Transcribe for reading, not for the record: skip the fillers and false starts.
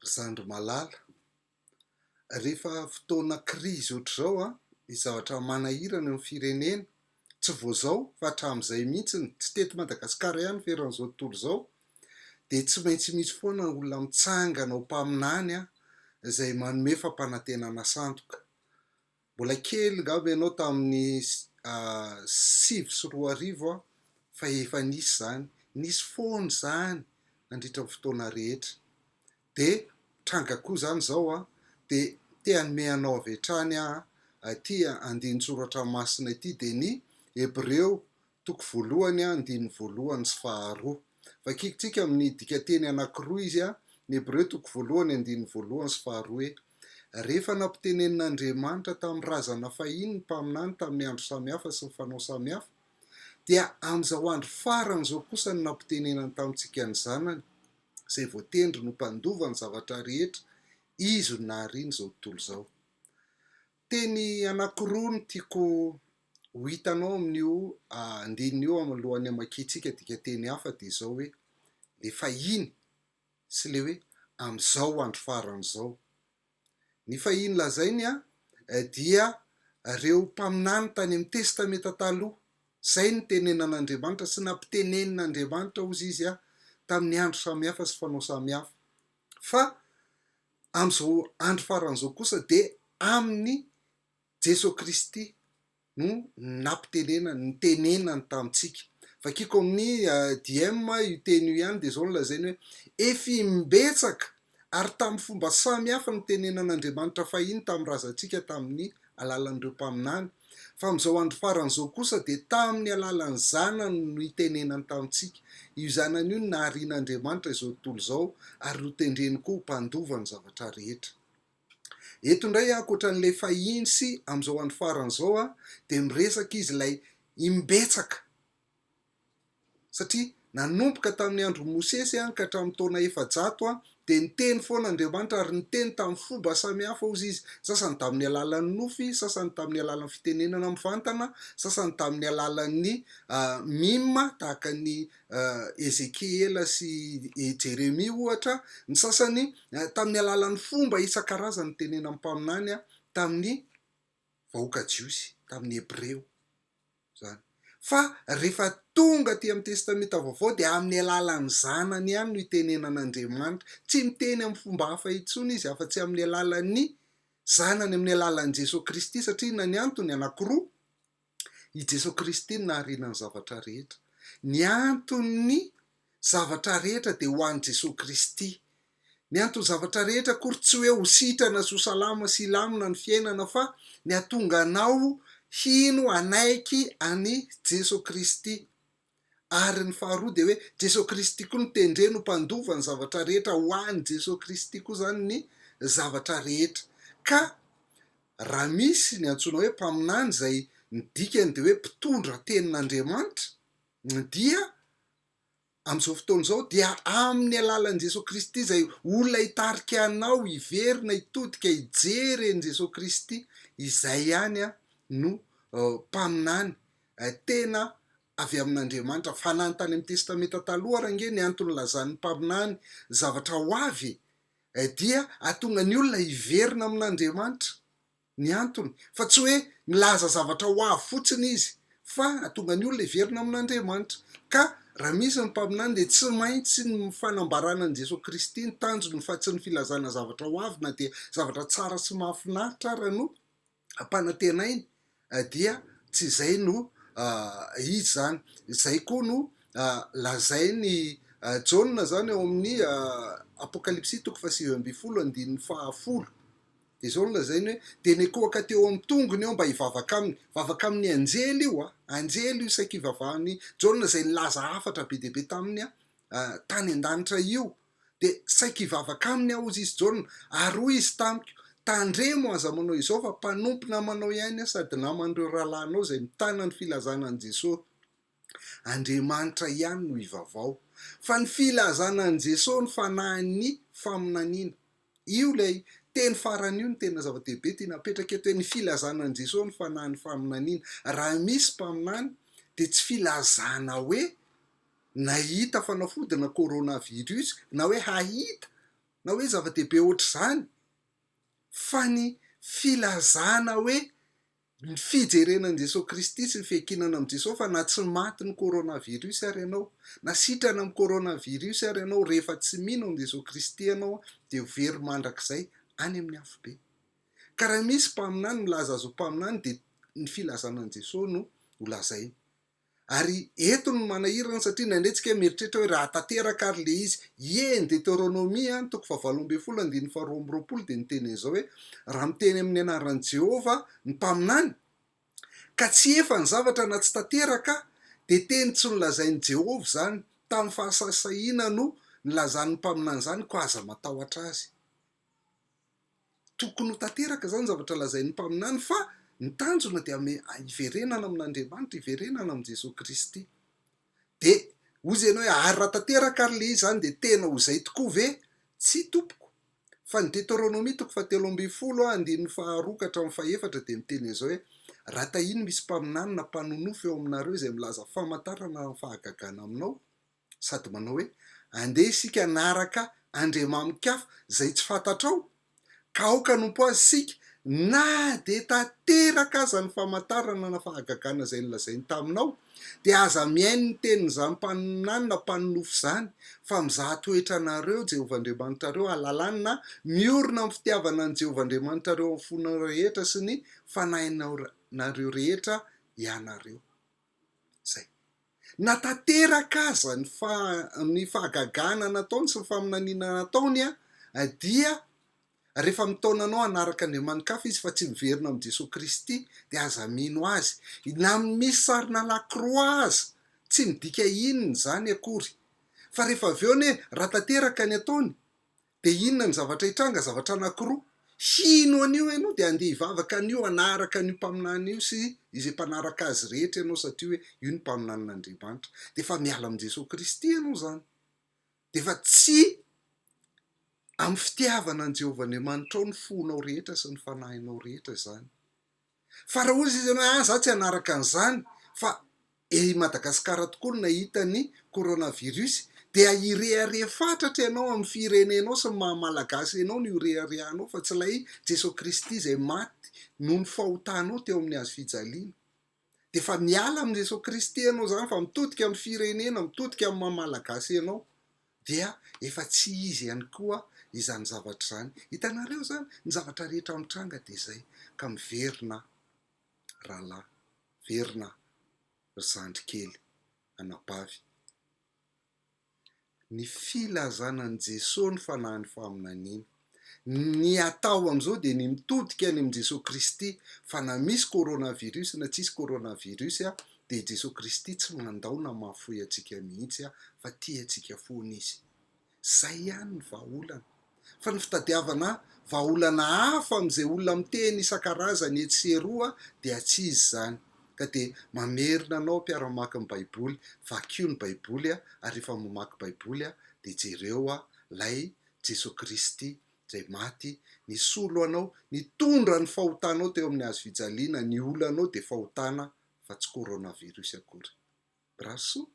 Ry zandry malala, rehefa fotoana krizy ohatr'izao an, misy zavatra manahirana eo amin'ny firenena, tsy vao izao fa hatramin'izay mihitsy, tsy teto Madagasikara ihany fa eran'izao tontolo izao, dia tsy maintsy misy foana olona mitsangana ho mpaminany an, izay manome fampanantenana sandoka. Mbola kely ngamba ianao tamin'ny 2009 fa efa nisy izany, nisy foana izany nandritra ny fotoana rehetra. Dia tranga koa izany izao an, dia te hanome anao avy hatrany aho ity andinin-tsoratra masina ity dia ny Hebreo toko voalohany andininy voalohany sy faharoa. Vakintsika amin'ny dikanteny anankiroa izy, ny Hebreo toko voalohany andininy voalohany sy faharoa hoe, Rehefa nampitenenin'Andriamanitra tamin'ny razana fahiny ny mpaminany tamin'ny andro samihafa sy ny fanao samihafa, dia amin'izao andro farany izao kosa no nampitenenany tamintsika ny Zanany, izay voatendriny ho mpandova ny zavatra rehetra, Izy no nahariany izao tontolo izao. Teny anankiroa no tiako ho hitanao amin'io andininy io alohan'ny hamakiantsika dikanteny hafa dia izao hoe, le fahiny sy le hoe amin'izao andro farany izao. Ny fahiny lazainy dia ireo mpaminany tany amin'ny Testamenta Taloha, izay nitenenan'Andriamanitra sy nampitenenin'Andriamanitra hozy izy tamin'ny andro samihafa sy fanao samihafa. Fa amin'izao andro farany izao kosa dia amin'i Jesoa Kristy no nampitenenany, nitenenany tamintsika. Vakiko amin'ny DM io teny io ihany dia izao no lazainy hoe, Efa imbetsaka ary tamin'ny fomba samy hafa nitenenan'Andriamanitra fahiny tamin'ny razantsika tamin'ny alalan'ireo mpaminany, fa amin'izao andro farany izao kosa dia tamin'ny alalan'ny Zanany no nitenenany tamintsika. Io Zanany io no naharian'Andriamanitra izao tontolo izao ary notendreny koa ho mpandova ny zavatra rehetra. Eto indray ankoatra an'ilay fahiny sy amin'izao andro farany izao dia miresaka izy ilay imbetsaka satria nanomboka tamin'ny andron'i Mosesy ka hatramin'ny taona 400 dia niteny foana Andriamanitra ary niteny tamin'ny fomba samihafa hozy izy, sasany tamin'ny alalan'ny nofy, sasany tamin'ny alalan'ny fitenenana mivantana, sasany tamin'ny alalan'ny mime tahaka ny Ezekiela sy i Jeremia ohatra, ny sasany tamin'ny alalan'ny fomba isan-karazany nitenenan'ny mpaminany tamin'ny vahoaka jiosy, tamin'ny Hebreo izany. Fa rehefa tonga aty amin'ny Testamenta Vaovao dia amin'ny alalan'ny Zanany ihany no itenenan'Andriamanitra. Tsy miteny amin'ny fomba hafa intsony Izy afa-tsy amin'ny alalan'ny Zanany, amin'ny alalan'i Jesoa Kristy, satria inona ny antony? Anankiroa. I Jesoa Kristy no nahariana ny zavatra rehetra. Ny anton'ny zavatra rehetra dia ho an'i Jesoa Kristy. Ny anton'ny zavatra rehetra akory tsy hoe ho sitrana sy ho salama sy hilamina ny fiainana fa ny hahatonga anao hino hanaiky an'i Jesoa Kristy. Ary ny faharoa dia hoe Jesoa Kristy koa no tendreny ho mpandova ny zavatra rehetra, ho an'i Jesoa Kristy koa izany ny zavatra rehetra. Ka raha misy ny antsoina hoe mpaminany izay ny dikany dia hoe mpitondra tenin'Andriamanitra dia amin'izao fotoana izao dia amin'ny alalan'i Jesoa Kristy izay olona hitarika anao hiverina hitodika hijery an'i Jesoa Kristy izay ihany no mpaminany tena avy amin'Andriamanitra. Fa na ny tany amin'ny Testamenta Taloha ary ange ny antony nilazan'ny mpaminany zavatra ho avy e, dia hahatonga ny olona hiverina amin'Andriamanitra ny antony, fa tsy hoe milaza zavatra ho avy fotsiny izy, fa hahatonga ny olona hiverina amin'Andriamanitra. Ka raha misy ny mpaminany dia tsy maintsy ny fanambarana an'i Jesoa Kristy ny tanjony fa tsy ny filazana zavatra ho avy na dia zavatra tsara sy mahafinaritra ara no ampanantenainy dia tsy izay no izy izany. Izay koa no lazain'i Jaona izany ao amin'ny Apokalypsy toko faha-19 andininy faha-10. Dia izao no lazainy hoe, dia nikohaka teo amin'ny tongony aho mba hivavaka aminy. Vavaka amin'ny anjely io an! Anjely io saika ivavahan'i Jaona izay nilaza hafatra be dia be taminy tany an-danitra io. Dia saiky hivavaka aminy aho, hozy izy Jaona, ary hoy izy tamiko, Tandremo, aza manao izao, fa mpanompo namanao ihany aho sady naman'ireo rahalahinao izay mitana ny filazana an'i Jesoa. Andriamanitra ihany no ivavaho. Fa ny filazana an'i Jesoa no fanahin'ny faminaniana. Io ilay teny farany io no tena zava-dehibe tiana apetraka eto hoe ny filazana an'i Jesoa no fanahin'ny faminaniana. Raha misy mpaminany dia tsy filazana hoe nahita fanafody na coronavirus na hoe hahita. na hoe zava-dehibe ohatr'izany fa ny filazana hoe ny fijerena an'i Jesoa Kristy sy ny fiankinana amin'i Jesoa fa na tsy matin'ny coronavirus ary ianao, na sitrana amin'ny coronavirus ary ianao, rehefa tsy mino an'i Jesoa Kristy ianao dia ho very mandrakizay any amin'ny afobe. Ka raha misy mpaminany milaza azy ho mpaminany dia ny filazana an'i Jesoa no ho lazainy. Ary eto no manahirana satria indraindray tsika mieritreritra hoe raha tanteraka ary le izy. Ie, ny Deteronomia toko fahavalo ambinifolo andininy faharoa ambiroapolo dia niteny an'izao hoe, Raha miteny amin'ny anaran'i Jehovah ny mpaminany, ka tsy efa ny zavatra na tsy tanteraka, dia teny tsy nolazain'i Jehovah izany, tamin'ny fahasahisahiana no nilazan'ny mpaminany izany, koa aza matahotra azy. Tokony ho tanteraka izany ny zavatra lazain'ny mpaminany fa ny tanjona dia hiverenana amin'Andriamanitra, hiverenana amin'i Jesoa Kristy. Dia hozy ianao hoe ary raha tanteraka ary ilay izy izany dia tena ho izay tokoa ve? Tsia tompoko. Fa ny Deteronomia toko fahatelo ambinifolo andininy faharoa ka hatramin'ny fahefatra dia miteny an'izao hoe, Raha tahiny misy mpaminany na mpanonofy eo aminareo izay milaza famantarana na fahagagana aminao, sady manao hoe, Andeha isika hanaraka andriamani-kafa izay tsy fantatrao, ka aoka hanompo azy isika, na dia tanteraka aza ny famantarana na fahagagana izay nolazainy taminao, dia aza mihaino ny tenin'izany mpaminany na mpanonofy izany, fa mizaha toetra anareo Jehovah Andriamanitrareo hahalalany na miorina amin'ny fitiavana an'i Jehovah Andriamanitrareo amin'ny fonareo rehetra sy ny fanahinareo rehetra ianareo. Izay. Na tanteraka aza ny ny fahagagana nataony sy ny faminaniana nataony dia rehefa mitaona anao hanaraka Andriamani-kafa izy fa tsy miverina amin'i Jesoa Kristy dia aza mino azy. Na misy sarina la croix aza tsy midika inona izany akory. Fa rehefa avy eo anie raha tanteraka ny ataony Dia inona ny zavatra hitranga? Zavatra anankiroa. Hino an'io ianao dia handeha hivavaka an'io, hanaraka an'io mpaminany io sy izay mpanaraka azy rehetra ianao satria hoe io no mpaminanin'Andriamanitra. Dia efa miala amin'i Jesoa Kristy ianao izany. Dia efa tsy amin'ny fitiavana an'i Jehovah Andriamanitrao ny fonao rehetra sy ny fanahinao rehetra izany. Fa raha hoy izy ianao hoe ah za tsy hanaraka an'izany fa i Madagasikara tokoa no nahita ny coronavirus dia hirehareha fatratra ianao amin'ny firenenao sy ny maha malagasy anao no hireharehanao fa tsy ilay Jesoa Kristy izay maty noho ny fahotanao teo amin'ny hazo fijaliana. Dia efa miala amin'i Jesoa Kristy ianao izany fa mitodika amin'ny firenena, mitodika amin'ny maha malagasy anao. Dia efa tsy izy ihany koa izany zavatra izany. Hitanareo izany? Ny zavatra rehetra mitranga dia izay. Ka miverina rahalahy, miverina ry zandry kely, anabavy. Ny filazana an'i Jesoa ny fanahin'ny faminaniana. Ny atao amin'izao dia ny mitodika any amin'i Jesoa Kristy fa na misy coronavirus na tsisy coronavirus dia i Jesoa Kristy tsy mandao na mahafoy antsika mihitsy fa tia antsika foana Izy. Zay ihany ny vahaolana. Fa ny fitadiavana vahaolana hafa amin'izay olona miteny isan-karazany etsy sy eroa dia tsy izy izany. Ka dia mamerina anao mpiara-mamaky ny Baiboly, vakio ny Baiboly ary rehefa mamaky Baiboly dia jereo ilay Jesoa Kristy izay maty nisolo anao, nitondra ny fahotanao teo amin'ny hazo fijaliana, ny olanao dia fahotana fa tsy coronavirus akory. Mirary soa.